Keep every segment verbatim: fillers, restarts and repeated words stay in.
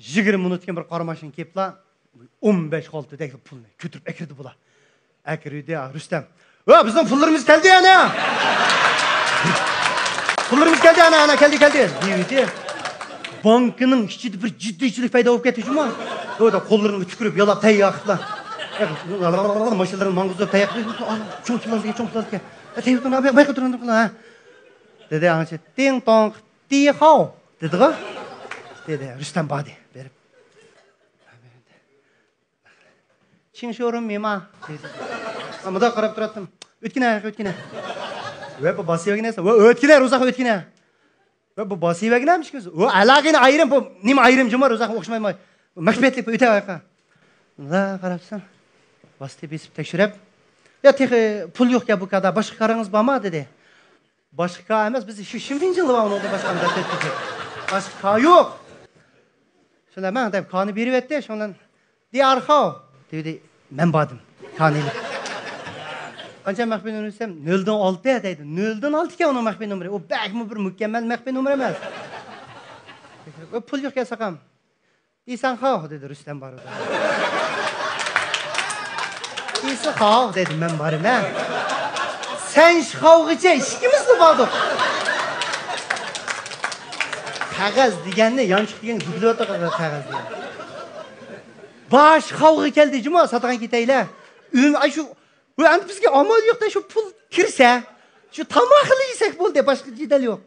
يىگىرمە مىنۇتتىن كېيىن بىر قارا ماشىنا كېلىپلا، ئون بەش خالتىدەك پۇلنى كۆتۈرۈپ ئەكىردى بۇلار. ئەكىردى، ھە، رۇستەم. ۋە، بىزنىڭ پۇللىرىمىز كەلدى يەنە. پۇللىرىمىز كەلدى، ئەنە، ئەنە، كەلدى، كەلدى. دېيىۋىدى. بانكىنىڭ ئىچىدە بىر جىددىيچىلىك پەيدا بولۇپ كەتتى جۇمۇ. ئۇ دا قوللىرىنى تۈكۈرۈپ، يالاپ، تەييار قىلىپلا. ماشىنىلىرىنى ماڭغۇزۇپ، تەييار قىلىپ، چوڭ پۇللار كەلگەن، چوڭ پۇللار كەلگەن. تەييار تۇرۇڭ، بۇياققا تۇرۇڭ، دېدى. ئاڭچە، تىڭ توڭ، تى خاۋ، دېدىغۇ. دېدى، رۇستەم باردى، بېرىپ. چىڭ شورۇم مېما، دېدى. مۇنداق قاراپ تۇراتتىم. ئۆتكىنە، ئۆتكىنە. ۋە، بۇ باسىۋەگىنە، ۋە، ئۆتكىنە، رۇزاق ئۆتكىنە. ۋە، بۇ باسىۋەگىنە، ۋە، ئالاغىنە ئايرىم، بۇ نېمە ئايرىم جۇمۇ، رۇزاق ئوخشىمايمۇ؟ مەخپىيەتلىك بۇ ئۆتە ۋاقا. مۇنداق قاراپسام، باستى بېسىپ تەكشۈرۈپ. يا، تېخى پۇل يوق يا بۇ كادا، باشقا كارىڭىز بارمۇ؟ دېدى. باشقا كار ئەمەس، بىز شۇ شىنفىنجىڭلا بار ئۇنىڭدا باشقا ئەمەس. باشقا كار يوق. شۇنداق مەن دەپ كارنى بېرىۋەتتى، شۇنىڭ بىلەن دىيارخاۋ دېدى، مەن باردىم كارنى ئېلىپ. قانچە مەخپىي نومۇر دېسەم، نۆلدىن ئالتە دەيدۇ. نۆلدىن ئالتە ئىكەن ئۇنىڭ مەخپىي نومۇرى. ئۇ بەكمۇ بىر مۇكەممەل مەخپىي نومۇر ئەمەس. ئۇ پۇل يوق ياساقام. ئىسەن خاۋ، دېدى رۇستەم بارىدۇ. ئىسى خاۋ، دېدى، مەن بارىمەن. سەن خاۋغىچە ئىككىمىزلا باردۇق. قەغەز دېگەننى، يانچۇق دېگەننى دۇدۇلۇۋاتىدۇ قەغەز دېگەن. باش خاۋغا كەلدى جۇمۇ، ساتقان كېتەيلى. ئۈم، ئاي شۇ، ئەمدى بىزگە ئامال يوق-دە، شۇ پۇل كىرسە، شۇ تاماقلا يېسەك بولدى، باشقا جېدەل يوق.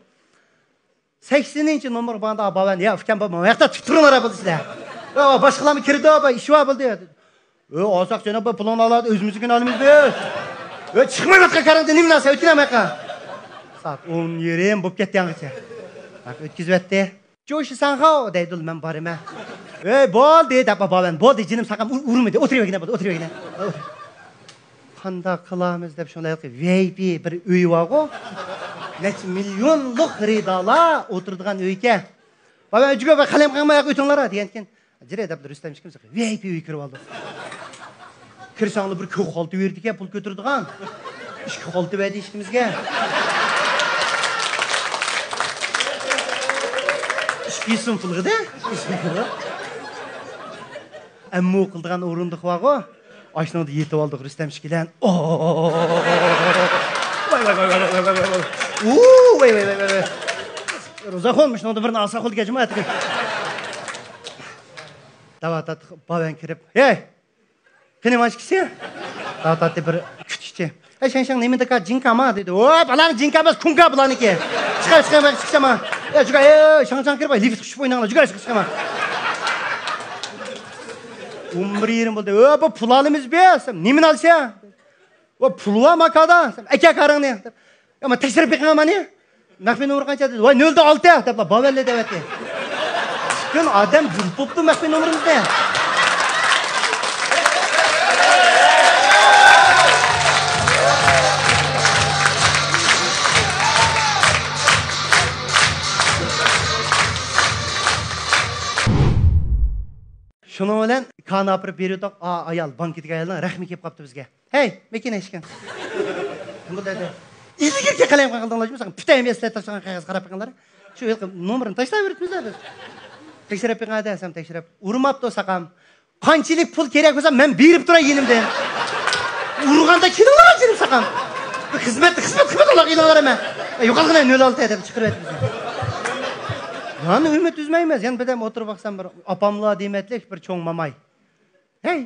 سەكسىنىنچى نومۇرغا بارغاندا، باۋەن، يا، ئۇكام، بۇ ياقتا تۇرۇپ تۇرۇڭلار، بولدى سىلەر. يا، باشقىلارمۇ كىردى، بۇ ئىش بار، بولدى. ئۆ، ئالساق، جاناب، بۇ پۇلۇڭنى ئالار، ئۆزىمىزنىڭكىنى ئالىمىز بىز. ئۆ، چىقمايۋاتقان كارىڭدىن نېمە نەرسە، ئۆتكىنە ماياققا. سائەت ئون يېرىم بولۇپ كەتتى ياڭىچە. ھەق ئۆتكۈزۈۋەتتى. جوشى ساڭخاۋ دەيدۇ، مەن بارىمەن. ئۆي، بولدى، دەپ باۋەن، بولدى، جېنىم ساقام، ئۇر-، ئۇرمىدى، ئولتۇرۇۋەرگىنە، بولدى، ئولتۇرۇۋەرگىنە. قانداق قىلامىز دەپ شۇنداق ۋىئايپى بىر ئۆي بارغۇ. نەچچە مىليونلۇق خېرىدارلار ئولتۇرىدىغان ئۆيكەن. باۋەن، ئۆجۈگە بىر قەلەم قىلماي ئۆتۈڭلار دېگەنكىن. جىرە دەپ رۇستەم ئىككىمىز ۋىئايپى ئۆيگە كىرىۋالدۇق. كىرسەڭلار بىر كۆك خالتا بېرىدىكەن، پۇل كۆتۈرىدىغان. ئىككى خالتا بەردى ئىككىمىزگە. ئىككى سوم پۇلغىدە. ئەمما قىلىدىغان ئورۇندۇق بارغۇ. ئاشۇنىڭدا يېتىۋالدۇق رۇستەم ئىككىلەن. ۋاي، ۋاي، ۋاي، ۋاي. ئۇ، ۋاي، ۋاي، ۋاي، ۋاي. روزاخۇن، مۇشۇنىڭدا بىرنى ئالساق بولىدىكەن جۇمۇ ئەتىگۈن. داۋا تارتتۇق، باۋەن كىرىپ، ھەي! قېنى ماشكىسى؟ تارتاتتى بىر كۈتۈشتى. ئەي، شەڭشەڭ نېمىدىكا، جىڭكاما؟ دېدى. ۋاي، بالارنىڭ جىڭكا ئەمەس، كۇڭكا بۇلارنىڭكى. چىقار، چىقار، چىقار، چىقار. ئەي، جۇگا، ئەي، شاڭچاڭ كىرىپ، لىفت قۇشۇپ ئويناڭلار، جۇگا، چىقار، چىقار. ئون بىر يېرىم بولدى. ئۆ، بۇ پۇل ئالىمىز بىز. نېمىنى ئالسا؟ ۋە پۇل ۋا ماكادا، ئەكە كارىڭنى. يا، ما تەكشۈرۈپ بېقىڭ مانى. مەخپىي نومۇر قانچە دېدى. ۋاي، نۆلدە ئالتە دەپلا باۋەنلى دەۋەتتى. پۈتۈن ئادەم بىلىپ بوپتۇ مەخپىي نومۇرىمىزنى. شۇنىڭ بىلەن كانى ئاپىرىپ بېرىۋېتىپ، ئا، ئايال، بانكىدىكى ئايالنىڭ رەھمى كېلىپ قاپتۇ بىزگە. ھەي، مېكىنە ئىشكەن. بۇ دەيدۇ. ئىلگىرىكى قەلەم قىلدىڭلار، مۇشۇ پۈتەيمۇ ئەسلى تاشلىغان قەغەز قاراپ بېقىڭلار. شۇ ھېلىقى نومۇرنى تاشلاۋېرىپمىز ھە بىز. تەكشۈرۈپ بېقىڭ دېسەم، تەكشۈرۈپ. ئۇرماپتۇ ساقام. قانچىلىك پۇل كېرەك بولسا، مەن بېرىپ تۇراي يېنىمدىن. ئۇرغاندا كېلىڭلار جېنىم ساقام. خىزمەت، خىزمەت، خىزمەت ئالغا ئېلىڭلار مەن. يوقالغىنە نۆل ئالتە دەپ چىقىرىۋەتتى بىزنى. يەنە ئۈمىد ئۈزمەيمىز. يەنە بىردەم ئولتۇرۇپ باقسام، بىر ئاپاملا دېمەتلىك بىر چوڭ ماماي. ھەي،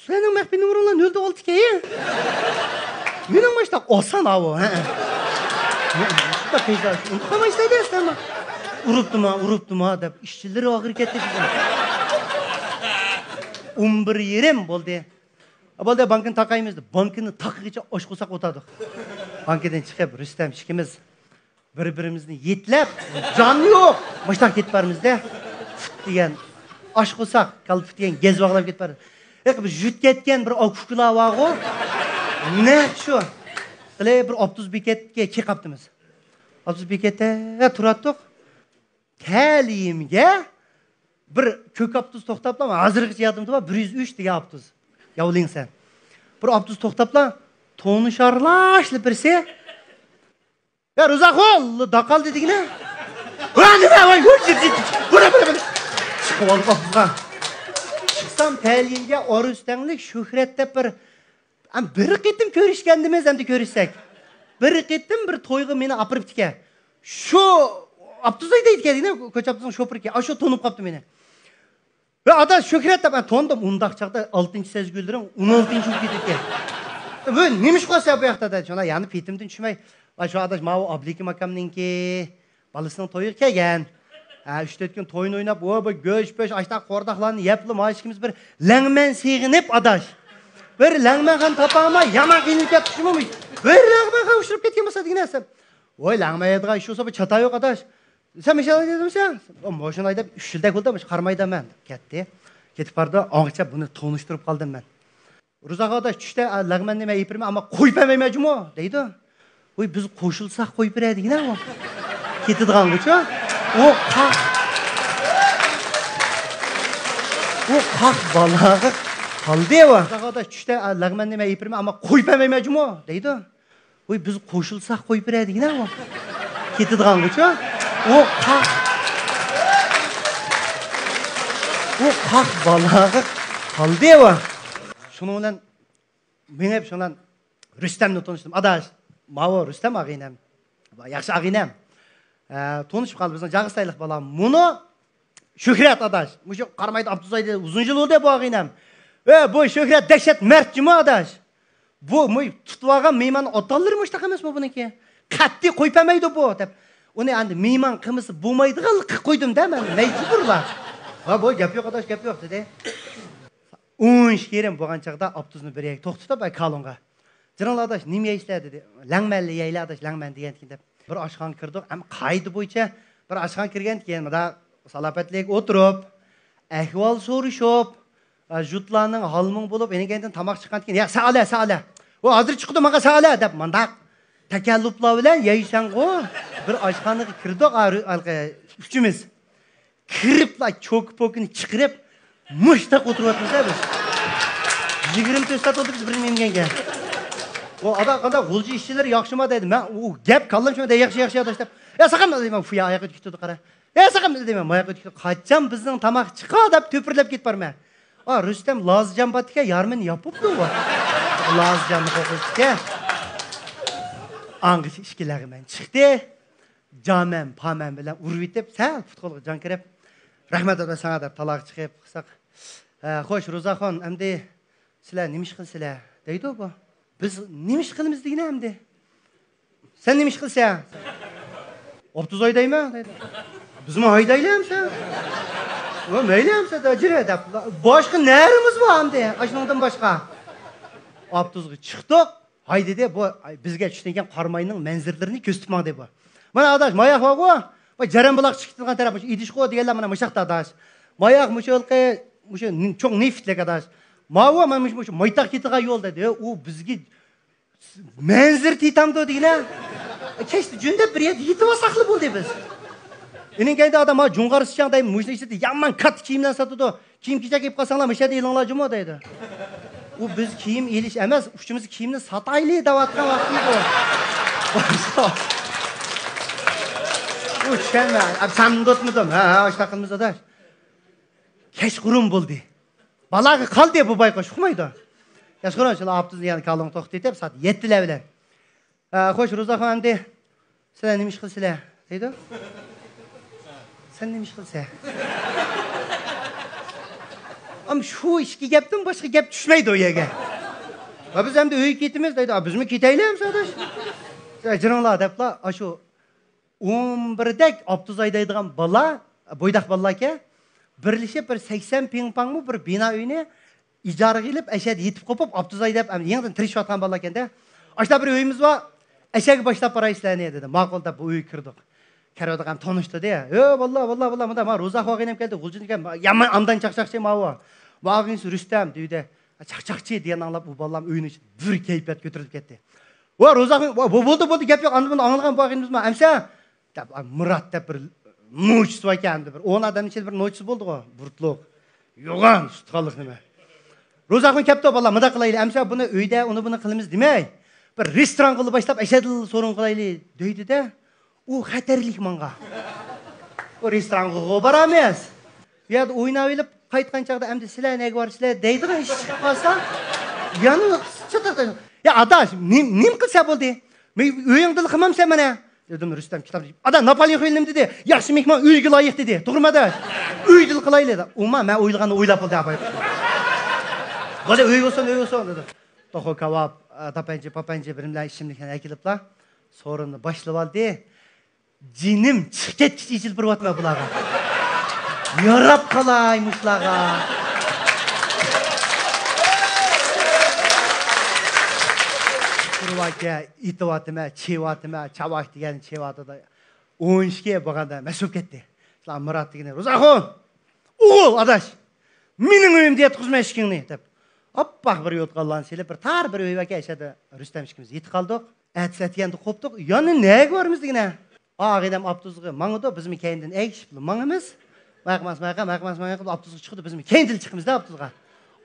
سىلەرنىڭ مەخپىي نومۇرۇڭلار نۆل ئالتە ئىكەن. مېنىڭ ماشتا ئالسان ئاۋۇ، ھە. ئۇنتۇپ قالمايسىلەر دە سىلەرمۇ. ئۇرۇپتىما، ئۇرۇپتىما دەپ ئىچلىرى ئاغرىپ كەتتى بىزنىڭ. ئون بىر يېرىم بولدى. بولدى، بانكىنى تاقايمىز دەپ، بانكىنى تاقىغىچە ئاچ قورساق ئولتۇردۇق. بانكىدىن چىقىپ، رۇستەم ئىككىمىز بىر-بىرىمىزنى يېتىلەپ، جان يوق، مۇشتاق كېتىپ بارىمىزدە. پۇت دېگەن ئاچ قورساق، كالپۇت دېگەن گەز باغلاپ كېتىپ بارىمىز. ھېلىقى بىر يۈت كەتكەن بىر ئاكۇكىلار بارغۇ. نەق شۇ. بىر ئاپتوبۇس بېكەتكە كېلىپ قاپتىمىز. ئاپتوبۇس بېكەتتە تۇراتتۇق. تەلىيىمگە بىر كۆك ئاپتوبۇس توختاپلا، ھازىرغىچە يادىمدا بار، بىر يۈز ئۈچ دېگەن ئاپتوبۇس. ياۋلىڭسەن. بىر ئاپتوبۇس توختاپلا، تونۇشارلاشلا بىرسى. يا، روزاخۇن، داقالدى دېگىنە. ۋە، نېمە، ۋاي، ۋاي، يېت، يېت، يېت. بۇرا، بۇرا، بۇرا. قوۋالغانغا. چىقسام تەلىيىمگە ئارۇس تەڭلىك شۆھرەت دەپ بىر، ھەم بىر قېتىم كۆرۈشكەندىمىز، ئەمدى كۆرۈشسەك. بىر قېتىم بىر تويغا مېنى ئاپىرىپتىكەن. شۇ ئاپتوبۇس ھەيدەيدىكەن، دېگىنە، كوچا ئاپتوبۇسىنىڭ شوپۇرىكەن. ئاشۇ تونۇپ قاپتۇ مېنى. ۋە ئاداش، شۆھرەت دەپ، مەن تونۇدۇم. ئۇنداق چاغدا ئالتىنچى سەزگۈلىرىڭ ئون ئالتىنچى بولۇپ كېتىدىكەن. ۋە نېمە ئىش قىلسا بۇ ياقتا دەيدۇ. شۇنداق يەنە پېتىمدىن چۈشمەي، ۋە شۇ ئاداش، ماۋۇ ئابلىكىم ئاكامنىڭكى بالىسىنىڭ تويىغا كەلگەن. ھە، ئۈچ تۆت كۈن توينى ئويناپ، ۋە بۇ گۆش پۆش، ئاشتاق قورداقلارنى يەپلا، ما ئىككىمىز بىر لەڭمەن سېغىنىپ، ئاداش. بىر لەڭمەنخانا تاپالماي، يامان قىينىلىپ كەتتۇق، شۇمۇ؟ بىر لەڭمەنخانا ئۇچراپ كەتكەن بولسا دېگىنە سەن. ۋاي، لەڭمەن يەيدىغان ئىش بولسا، بۇ چاتا يوق، ئاداش. سەن مۇشۇنداق دېدىڭسەن؟ ئۇ مۇشۇنداق دەپ، ئۈچ يىلدەك بولدى، مۇشۇ قارىمايدا مەن. كەتتى. كېتىپ باردا، ئاڭغىچە بۇنى تونۇشتۇرۇپ قالدىم مەن. رۇزاغا ئاداش، چۈشتە، ئا، لەغمەننى مەن ئېلىپ بېرىمەن، ئەمما قويۇپ بەرمەيمەن جۇمۇ، دەيدۇ. ۋوي، بىز قوشۇلساق قويۇپ بېرەي دېگىنە ئۇ. كېتىدىغانغۇچۇ. ئۇ قاق. ئۇ قاق بالاغا قالدى ئۇ. رۇزاغا ئاداش، چۈشتە، ئا، لەغمەننى مەن ئېلىپ بېرىمەن، ئەمما قويۇپ بەرمەيمەن جۇمۇ، دەيدۇ. ۋوي، بىز قوشۇلساق قويۇپ بېرەي دېگىنە ئۇ. كېتىدىغانغۇچۇ. ئۇ قاق. ئۇ قاق بالاغا قالدى ئۇ. شۇنىڭ بىلەن مېڭىپ، شۇنىڭ بىلەن رۇستەمنى تونۇشتۇم. ئاداش، ماۋۇ رۇستەم ئاغىنەم. ياخشى ئاغىنەم. ئە، تونۇشۇپ قالدى، بىزنىڭ جاغىستايلىق بالا. مۇنۇ شۆھرەت ئاداش. مۇشۇ قارامايدا ئابدۇزايدا ئۇزۇن يىل بولدى بۇ ئاغىنەم. ئە، بۇ شۆھرەت دەھشەت مەرد جۇمۇ ئاداش. بۇ، بۇ تۇتۇۋالغان مېھمان ئاتاللىرى مۇشتاق ئەمەسمۇ بۇنىڭكى؟ قەتئىي قويۇپ بەرمەيدۇ بۇ، دەپ. ئۇنى ئەمدى مېھمان قىلمىسا بولمايدىغانلىققا قويدۇم-دە مەن، مەجبۇرلا. ھا، بۇ گەپ يوق ئاداش، گەپ يوق، دېدى. ئون ئىككى يېرىم بولغان چاغدا ئاپتوبۇسنى بىر يەرگە توختىتىپ، ئە، كالونغا. جېنىڭلار ئاداش، نېمە يەيسىلەر؟ دېدى. لەڭمەنلا يەيلى ئاداش، لەڭمەن دېگەنتىكىن دەپ. بىر ئاشخانا كىردۇق، ھەم قائىدە بويىچە بىر ئاشخانا كىرگەنتىكىن، مۇنداق سالاپەتلىك ئولتۇرۇپ، ئەھۋال سورىشىپ، ئە، جۇتلارنىڭ ھالمۇڭ بولۇپ، ئېنىڭ كەينىدىن تاماق چىققانتىكىن، يا، سەئالە، سەئالە. ئۇ ھازىر چىقىدۇ، ماڭا سەئالە، دەپ مۇنداق تەكەللۇپلار بىلەن يەيسەنغۇ. بىر ئاشخانىغا كىردۇق، ئا، رۇ-، ھېلىقى ئۈچىمىز. كىرىپلا چوكا-پوكىنى چىقىرىپ، مۇشتاق ئولتۇرۇۋاتىمىز-دە بىز. يىگىرمە تۆت سائەت بولدى بىز بىر نېمە يېمىگەنگە. ئۇ ئادا، قانداق غۇلجا ئىشچىلىرى ياخشىما دەيدۇ. مەن ئۇ گەپ كاللام شۇ دەيدۇ، ياخشى، ياخشى ئاداش دەپ. يا ساقام دەيمەن، فۇيا ئاياققا تىكىپ تۇردى، قارا. يا ساقام دەيمەن، ماياققا تىكىپ تۇردى. قاچان بىزنىڭ تاماق چىقار دەپ تۆپۈرلەپ كېتىپ بارىمەن. ئا، رۇستەم لازىجان بارتىكەن، يارمىنى ياپىپتۇ ئۇ. لازىجاننى قوقۇپتىكەن. ئاڭغىچە ئىككى لەغمەن چىقتى. جامەن، پامەن بىلەن ئۇرۇۋېتىپ، سەل پۇت-قولغا جان كىرىپ، «رەھمەت ئاتا ساڭا» دەپ تالاغا چىقىپ قىلساق، «ھە، خوش، روزاخان، ئەمدى سىلەر نېمە ئىش قىلىسىلەر؟» دەيدۇ بۇ. «بىز نېمە ئىش قىلىمىز دېگىنە ئەمدى.» «سەن نېمە ئىش قىلىسەن؟» «ئاپتوبۇس ھەيدەيمەن.» دەيدۇ. «بىزمۇ ھەيدەيلى ئەمسە.» «ۋە مەيلى ئەمسە، داجىرە» دەپ، باشقا نەرىمىز بار ئەمدى ئاشۇنىڭدىن باشقا. ئاپتوبۇسقا چىقتۇق. ھايدىدى، بۇ بىزگە چۈشتىن كېيىن قاراماينىڭ مەنزىرىلىرىنى كۆرسىتىپ ماڭدى بۇ. مانا ئاداش، ماياق بارغۇ، بۇ جەرەن بۇلاق چىقىپ كېتىدىغان تەرەپ مۇشۇ ئىدىشقۇ دېگەنلەر مانا مۇشاقتا ئاداش. ماياق مۇشۇ ھېلىقى، مۇشۇ نى-، چوڭ نېفىتلىك ئاداش. ماۋۇ مانا مۇشۇ، مۇشۇ مايتاق كېتىدىغان يول دېدى. ئۇ بىزگە مەنزىرە تېتامدۇ دېگىنە. كەچتە جۈندەپ بىر يەردە يېتىۋالساقلا بولدى بىز. ئېنىڭ كەينىدە ئادام، ھا، جۇڭغار سىچاڭ دەيمەن، مۇشۇنىڭ ئىچىدە يامان كاتتا كىيىملەر ساتىدۇ. كىيىم-كېچەك ئېلىپ قالساڭلار، مۇشۇ يەردە ئېلىڭلار جۇمۇ دەيدۇ. ئۇ بىز كىيىم ئېلىش ئەمەس، ئۇچىمىزدا كىيىمنى ساتايلى دەۋاتقان ۋاقتىمىز ئۇ. ئۇ چۈشەنمە. ئەپ سەن ئۇنتۇتمىدىم. ھە، ھە، ئاشۇنداق قىلىمىز ئاداش. كەچقۇرۇن بولدى. بالاغا قالدى بۇ بايقۇش، ئۇقمايدۇ. كەچقۇرۇن شۇلار ئاپتوبۇسنى يەنە كالونغا توختىتىپ، سائەت يەتتىلەر بىلەن. ئە، خوش، روزاخان ئەمدى سىلەر نېمە ئىش قىلىسىلەر؟ دەيدۇ. سەن نېمە ئىش قىلىسەن؟ ئەم، شۇ ئىككى گەپتىن باشقا گەپ چۈشمەيدۇ ئۇ يەرگە. ۋە بىز ئەمدى ئۆيگە كېتىمىز دەيدۇ. ئا، بىزمۇ كېتەيلى ئەمسە ئاداش. سىلەر جىرىڭلار دەپلا، ئاشۇ ئون بىردەك ئاپتوبۇس ھەيدەيدىغان بالا، بويداق بالىلاركەن، بىرلىشىپ بىر سەكسەن پىڭ پاڭمۇ بىر بىنا ئۆينى ئىجارىگە ئېلىپ، ئەشەدە يېتىپ قوپۇپ، ئاپتوبۇس ھەيدەپ، ئەمدى يېڭىدىن تىرىشىۋاتقان بالىلاركەن-دە. ئاشۇنداق بىر ئۆيىمىز بار، ئەشەگە باشلاپ باراي سىلەرنى، دېدى. ماقۇل دەپ، بۇ ئۆيگە كىردۇق. كەرۋاتىغان تونۇشتۇردى. ھە، ۋاللا، ۋاللا، ۋاللا، مۇنداق، مانا روزاخان ئاغىنەم كەلدى، غۇلجىدىن كەلدى، يامان ئاندان چاقچاقچى ماۋۇ. ماۋۇ ئاغىنىسى رۇستەم، دېدى. چاقچاقچى دېگەننى ئاڭلاپ، ئۇ بالام ئۆينىڭ ئىچىدە بىر كەيپىيات كۆتۈرۈلۈپ كەتتى. ۋا روزاخان، ۋا، بۇ بولدى، بولدى، گەپ يوق، ئاندىن بۇنى ئاڭلىغان بۇ ئاغىنىمىزمۇ، ئەمسە دەپ، ئا، مۇرات دەپ بىر نوچىسى باركەن، ئەمدى بىر ئون ئادەمنىڭ ئىچىدە بىر نوچىسى بولدىغۇ، بۇرۇتلۇق، يوغان، سۇتقانلىق نېمە. روزاخان كەپتۇ، بالام، مۇنداق قىلايلى، ئەمسە بۇنى ئۆيدە ئۇنى بۇنى قىلىمىز دېمەي، بىر رېستورانغىلا باشلاپ، ئەشەدىلا سورۇن قىلايلى، دەيدۇ-دە. ئۇ خەتەرلىك ماڭا. ئۇ رېستورانغا بارامىز. بۇ يەردە ئويناۋېلىپ قايتقان چاغدا، ئەمدى سىلەر نەگە بارىسىلەر دەيدىغان ئىش چىقىپ قالسا، يەنە چاتاق. يا ئاداش، نېم-، نېمە قىلسا بولدى؟ مەن ئۆيۈڭدىلا قىلمامسەن مانا؟ دېدىم، رۇستەم كىتاب ئېچىپ، ئادا، ناپالېئون خىلىم دېدى، ياخشى مېھمان ئۆيگە لايىق دېدى. توغرىمۇ ئاداش؟ ئۆيدىلا قىلايلى دېدى. ئۇما، مەن ئويلىغاننى ئويلاپ بولدى، ئاپاي. بولدى، ئۆي بولسۇن، ئۆي بولسۇن دېدى. توخۇ كاۋاپ، ئا، تاپانچا، پاپانچا بىر نېمىلەر ئىچىملىكلەرنى ئەكېلىپلا، سورۇننى باشلىۋالدى. جېنىم چىقىپ كەتكۈچە ئېچىلىپ بېرىۋاتىمەن بۇلارغا. ياراپ قالاي مۇشۇلارغا. تۇرۇۋاكە، ئېتىۋاتىمەن، چېۋىۋاتىمەن، چاۋاك دېگەن چېۋىۋاتىدۇ. ئون ئىككى بولغاندا مەسئۇل كەتتى. شۇلار مۇرات دېگىنى، رۇزاخۇن! ئوغۇل، ئاداش! مېنىڭ ئۆيۈمدە ياتقۇزما ئىشىكىڭنى، دەپ. ئاپئاق بىر يوتقانلارنى سېلىپ، بىر تار بىر ئۆي باركەن، ئەشەدە رۇستەم ئىككىمىز يېتىپ قالدۇق. ئەتىسى ئەتىگەندە قوپتۇق. يەنە نەگە بارىمىز دېگىنە؟ ئاغىنەم ئاپتوبۇسقا ماڭىدۇ، بىزمۇ كەينىدىن ئەگىشىپلا ماڭىمىز. ماياقماس، ماياقماس، ماياقماس، ماياقماس، ئاپتوبۇسقا چىقىدۇ، بىزمۇ كەينىدىن چىقىمىز-دە ئاپتوبۇسقا.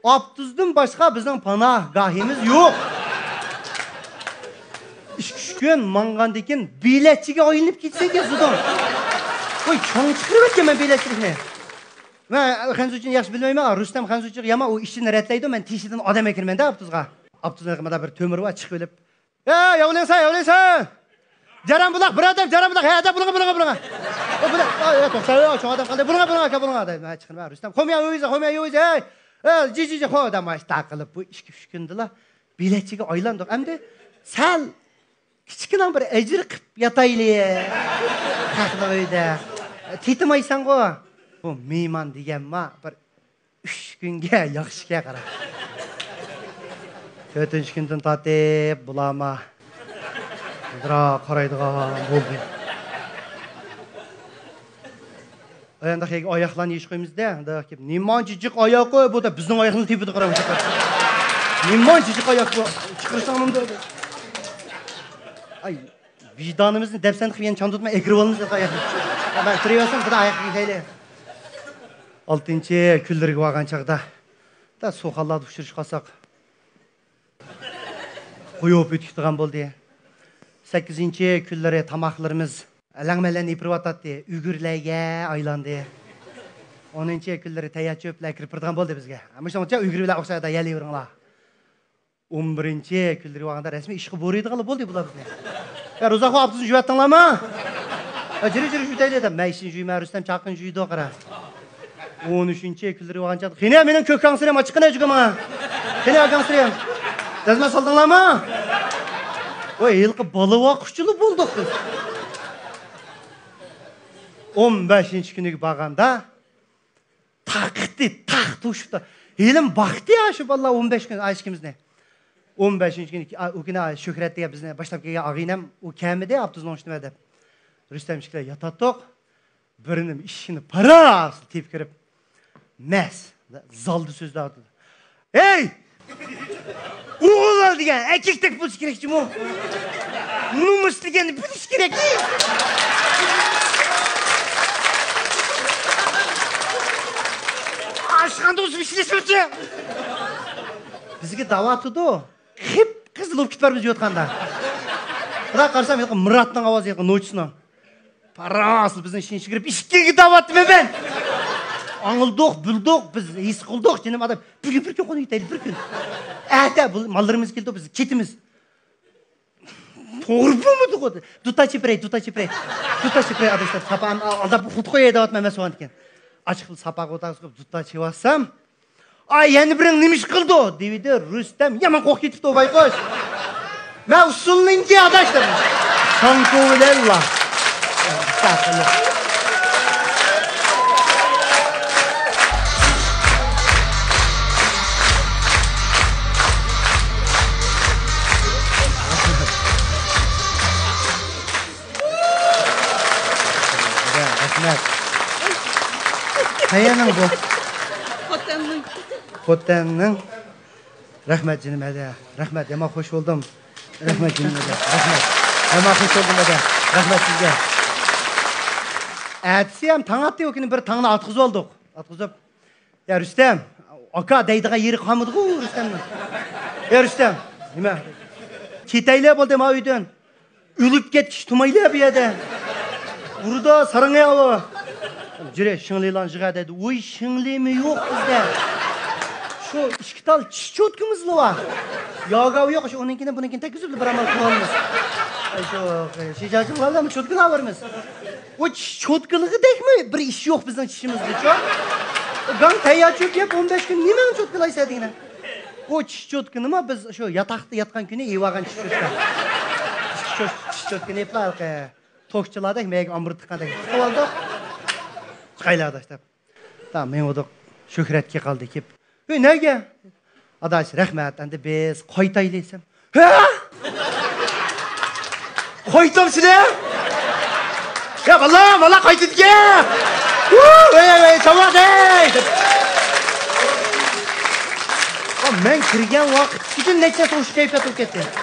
ئاپتوبۇستىن باشقا بىزنىڭ پاناھگاھىمىز يوق. ئىككى، ئۈچ كۈن ماڭغاندىن كېيىن بېلەتچىگە ئايلىنىپ كېتىسەن زۇدۇڭ. ۋاي، چوڭ چىقىرىۋەتكەنمەن بېلەتچىلىكنى. مەن خەنزۇچىنى ياخشى بىلمەيمەن، رۇستەم خەنزۇچىغا يامان، ئۇ ئىشىنى رەتلەيدۇ، مەن تېشىدىن ئادەم ئەكىرىمەن-دە ئاپتوبۇسقا. ئاپتوبۇسنىڭ مۇندا بىر تۆمۈرى بار، چىقىۋېلىپ، ھە، ياۋلىنسا، ياۋلىنسا. جەرەن بۇلاق، بىر ئادەم، جەرەن بۇلاق، ھە، ھە، بۇلۇڭا، بۇلۇڭا، بۇلۇڭا. ئۇ بۇلاق، ئا، يا، توختاڭ، يا، چوڭ ئادەم قالدى. بۇلۇڭا، بۇلۇڭا، ئاكا، بۇلۇڭا، دەپ، مەن چىقىرىمەن. رۇستەم، خوميا، يويزا، خوميا، يويزا، ھەي، ھە، جى، جى، جى، خو، دەپ، مانا شۇنداق قىلىپ، بۇ ئىككى، ئۈچ كۈندىلا بېلەتچىگە ئايلاندۇق. ئەمدى سەل كىچىككىنە بىر ئەجىر قىپ ياتايلى. خەقنىڭ ئۆيىدە. تېتىمايسەنغۇ. بۇ مېھمان دېگەنما بىر ئۈچ كۈنگە ياخشىكەن، قارا. تۆتىنچى كۈندىن تارتىپ بۇلارما مۇندىراق قارايدىغان بولدى. ئايانداق يەرگە ئاياقلارنى يېيىشقا قويىمىز-دە، ئانداق كېلىپ، نېمانچە جىق ئاياق-ئۇ بۇ دەپ، بىزنىڭ ئاياقنى تېپىدۇ، قاراڭ. نېمانچە جىق ئاياق بۇ، چىقىرساڭ ئۇنى. ئاي، ۋىجدانىمىزنى دەپسەندە قىلىپ يەنە چاندۇرتما، ئەكىرىۋالىمىز ئاياقنى. مەن تۇرۇۋەرسەم، بىر ئاياق يېيەيلى. ئالتىنچى كۈنلىرىگە بارغان چاغدا، دا سۇخانلاردا ئۇچرىشىپ قالساق، قويۇپ ئۆتۈكتىغان بولدى. سەككىزىنچى كۈنلىرى تاماقلىرىمىز ئەلەڭمەلەڭ يېپىلىۋاتاتتى، ئۈگرىلەرگە ئايلاندى. ئونىنچى كۈنلىرى تەييار چۆپلەر كىرىپ بېرىدىغان بولدى بىزگە. مۇشۇنىڭچە ئۈگرە بىلەن ئوخشايدۇ، يەلىۋېرىڭلار. ئون بىرىنچى كۈنلىرى بارغاندا رەسمىي ئىشقا بۇيرۇيدىغانلا بولدى بۇلار بىزنى. يا، رۇزاخۇن ئاپتوبۇسنى جۈۋەتتىڭلارمۇ؟ يا، جۈرۈ، جۈرۈ، جۈۋىتەيلى دەپ. مەن ئىشىنى جۈيمەن، رۇستەم چاققىنى جۈيىدۇ، قارا. ئون ئۈچىنچى كۈنلىرى بولغان چاغدا، قېنى، مېنىڭ كۆك گاڭسىرىم ئاچىققىنە جۈگە ماڭا. قېنى، گاڭسىرىم. دەزمە سالدىڭلارمۇ؟ ۋاي، ھېلىقى بالا باققۇچىلا بولدۇق بىز. ئون بەشىنچى كۈنىگە بارغاندا، تاقىتى تاق توشۇپتۇ. ھېلىمۇ باقتى يا شۇ بالىلار ئون بەش كۈن ئايشىكىمىزنى. ئون بەشىنچى كۈنى، ئا، ئۇ كۈنى، ئا، شۆھرەت دېگەن بىزنى باشلاپ كەلگەن ئاغىنەم، ئۇ كەلمىدى، ئاپتوبۇسنىڭ ئۈستىمە دەپ. رۇستەم ئىككىلەر ياتاتتۇق. بىرىنىڭ ئىشىكىنى پاراس تېپىپ كىرىپ، مەس زالدا سۆزلەۋاتىدۇ. ھەي! ئوغۇل دېگەن ئەركەكتەك بولۇش كېرەك جۇمۇ. نومۇس دېگەننى بىلىش كېرەك. ئاشخانىدا ئۆزى ئىشلەشمىسە. بىزگە دەۋاتىدۇ. قىپقىزىل بولۇپ كېتىپ بارىمىز يوتقاندا. بىراق قارىسام، ھېلىقى مۇراتنىڭ ئاۋازى، ھېلىقى نوچىسىنىڭ. پاراس بىزنىڭ ئىشىنى چىقىرىپ، ئىشىككە دەۋاتىمەن مەن. ئاڭلىدۇق، بىلدۇق، بىز ھېس قىلدۇق، جېنىم ئادەم. بۈگۈن بىر كۈن قونۇپ كېتەيلى، بىر كۈن. ئەتە بۇ ماللىرىمىز كېلىدۇ، بىز كېتىمىز. توغرا بولمىدىغۇ. دۇتا چېپىرەي، دۇتا چېپىرەي. دۇتا چېپىرەي، ئاداش، ساپا ئالداپ خۇد قوياي دەۋاتىمەن مەن سوغان ئىكەن. ئاچىقىپ ساپاغا ئوتاغا سۇقۇپ دۇتا چېۋاتسام، ئاي، يەنە بىرىڭ نېمە ئىش قىلدى؟ دېۋىدى. رۇستەم يامان قورقۇپ كېتىپتۇ، بايقۇش. مەن ئۇسسۇلنىڭكى ئاداش دەپ. شاڭكو بىلەنلا. رەھمەت. قەيەرنىڭ بۇ؟ خوتەننىڭ. خوتەننىڭ. رەھمەت جېنىم ھەدە. رەھمەت، يامان خوش بولدۇم. رەھمەت جېنىم ھەدە. رەھمەت. يامان خوش بولدۇم ھەدە. رەھمەت سىزگە. ئەتىسى ھەم تاڭ ئاتتى، ئۇ كۈنى بىر تاڭنى ئاتقۇزۇۋالدۇق. ئاتقۇزۇپ، يا رۇستەم، ئاكا دەيدىغان يېرى قالمىدىغۇ رۇستەمنىڭ. يا رۇستەم، نېمە؟ كېتەيلى بولدى ما ئۆيدىن. ئۆلۈپ كەتكۈچە تۇرمايلى بۇ يەردە. ئۇرىدۇ ساراڭ ياۋۇ. جۈرە، شىڭلىلارنى يىغە دەيدۇ. ۋوي، شىڭلىمۇ يوق بىزدە. شۇ ئىككى تال چىش چوتكىمىزلا بار. ياگاۋ يوق، شۇ ئۇنىڭكىنى، بۇنىڭكىنى تەگكۈزۈپ بىر ئامال قىلىۋالىمىز. ئاي، شۇ، شىجاجىڭ ۋاللامۇ چوتكىلار بارمىز. ئۇ چىش چوتكىلىقىدەكمۇ بىر ئىش يوق بىزنىڭ چىشىمىزدىچۇ. گاڭ تەييار چۆپ يەپ ئون بەش كۈن نېمەڭ چوتكىلايسەن دېگىنە. ئۇ چىش چوتكىنىمۇ بىز شۇ ياتاقتا ياتقان كۈنى يېۋالغان چىش چوتكا. چىش چوت-، چىش چوتكىنى يېپلا ھېلىقى توكچىلاردەك مەيگە ئامبۇر تىققاندەك تىقىۋالدۇق. چىقايلى ئاداش دەپ. تا مېڭىۋىدۇق. شۆھرەتكە قالدى كېلىپ. ھۆي، نەگە؟ ئاداش، رەھمەت، ئەمدى بىز قايتايلى دېسەم. ھە؟ قايتامسىلەر؟ يا بالا، بالا قايتىدىكەن. ۋۇ، ۋەي، ۋەي، چاۋاق، ھەي! مەن كىرگەن ۋاقىت پۈتۈن نەچچە توشۇ كەيپىيات بولۇپ كەتتى.